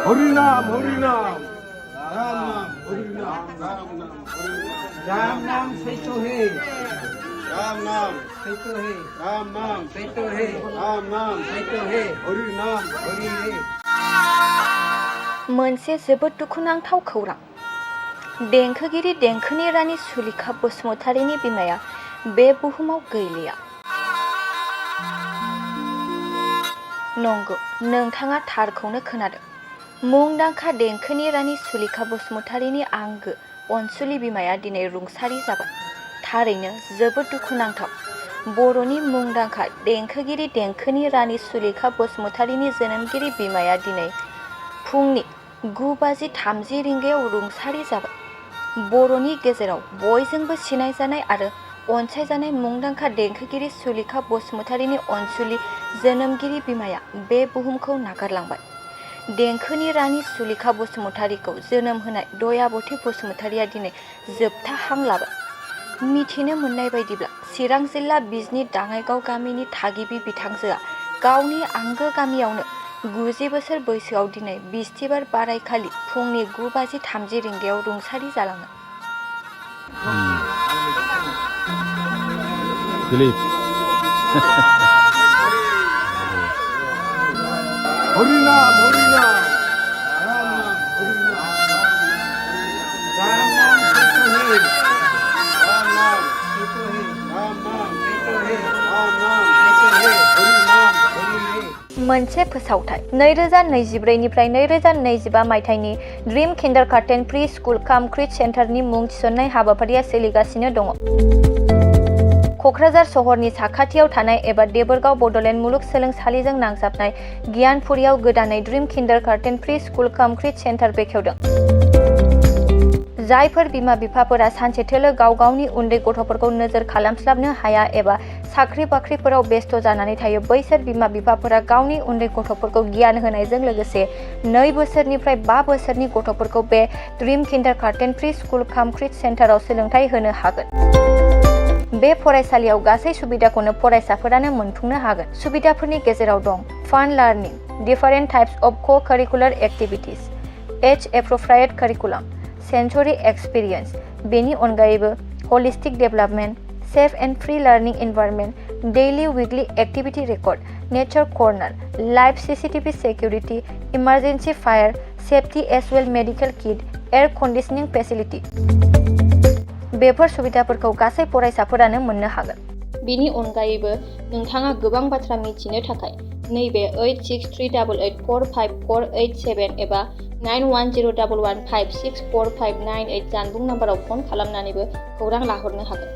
हरिनाम हरिनाम राम नाम हरिनाम राम नाम हरिनाम राम नाम सैतो है राम नाम सैतो है राम नाम सैतो है राम नाम सैतो है हरिनाम हरि है मोनसे जोबोद दुखुनांथाव खौरां देंखोगिरि देंखोनि रानि सुलेखा बसुमतारीनि बिमाया बे बुहुमाव गैलिया। नंगौ, नोंथाङा थारखौनो खोनादों। मुंदांखा देंखोनि रानि सुलेखा बसुमतारीनि आंगो अनसुलि बिमाया दिनै रुंसारि जाबाय। थारैनो जोबोद दुखुनांथाव। बर'नि मुंदांखा देंखोगिरि देंखोनि रानि सुलेखा बसुमतारीनि जोनोमगिरि बिमाया दिनै फुंनि 9:30 रिंगायाव रुंसारि जाबाय। बर'नि गेजेराव बयजोंबो सिनायजानाय आरो अनसायजानाय मुंदांखा देंखोगिरि सुलेखा बसुमतारीनि अनसुलि जोनोमगिरि बिमाया बे बुहुमखौ नागारलांबाय। देंखोनि रानि सुलेखा बसुमतारीखौ जोनोम होनाय दयाबती बसुमतारीया दिनै जोबथा हां लाबाय। मिथिनो मोननाय बायदिब्ला चिरां जिल्ला बिजनी दाङाइगाव गामिनि थागिबि बिथांजोआ गावनि आंगो गामियावनो 90 बोसोर बैसोआव दिनै बिस्थिबार बारायखालि फुंनि 9:30 रिंगायाव रुंसारि जालाङो। हरिनाम हरिनाम राम नाम हरिनाम राम नाम सैतो है राम नाम सैतो है राम नाम सैतो है राम नाम सैतो है हरिनाम हरि है मोनसे फोसावथाय 2024 निफ्राय 2025 मायथाइनि ड्रीम किन्डारगार्टेन प्रि स्कुल काम क्रिच सेन्टारनि मुं थिसननाय हाबाफारिया सोलिगासिनो दङ। क'क्राझार सहरनि साखाथियाव थानाय एबा देबोरगाव बड'लेण्ड मुलुगसोलोंसालिजों नांजाबनाय गियानपुरियाव गोदानै ड्रीम किन्डारगार्टेन प्रि स्कुल काम क्रिच सेन्टार बेखेवदों। जायफोर बिमा बिफाफोरा सानसेथोलो गाव गावनि उन्दै गथ'फोरखौ नोजोर खालामस्लाबनो हाया एबा साख्रि बाख्रिफोराव बेस्थ' जानानै थायो, बैसोर बिमा बिफाफोरा गावनि उन्दै गथ'फोरखौ गियान होनायजों लोगोसे 2 बोसोरनिफ्राय 5 बोसोरनि गथ'फोरखौ बे ड्रीम किन्डारगार्टेन प्रि स्कुल काम क्रिच सेन्टाराव सोलोंथाइ होनो हागोन। बे फरायसालियाव गासै सुबिदाखौनो फरायसाफोरानो मोनफुंनो हागोन। सुबिदाफोरनि गेजेराव दं fun learning, different types of co-curricular activities, age appropriate curriculum, sensory experience. बेनि अनगायैबो holistic development, safe and free learning environment, daily weekly activity record, nature corner, live CCTV security, emergency fire safety as well medical kit, air conditioning facility. बेफोर सुबिदाफोरखौ गासै फरायसाफोरानो मोननो हागोन। बेनि अनगायैबो नोंथाङा गोबां बाथ्रा मिथिनो थाखाय नैबे 8638454887 एबा 9101156459 जानबुं नाम्बाराव फन खालामनानैबो खौरां लाहरनो हागोन।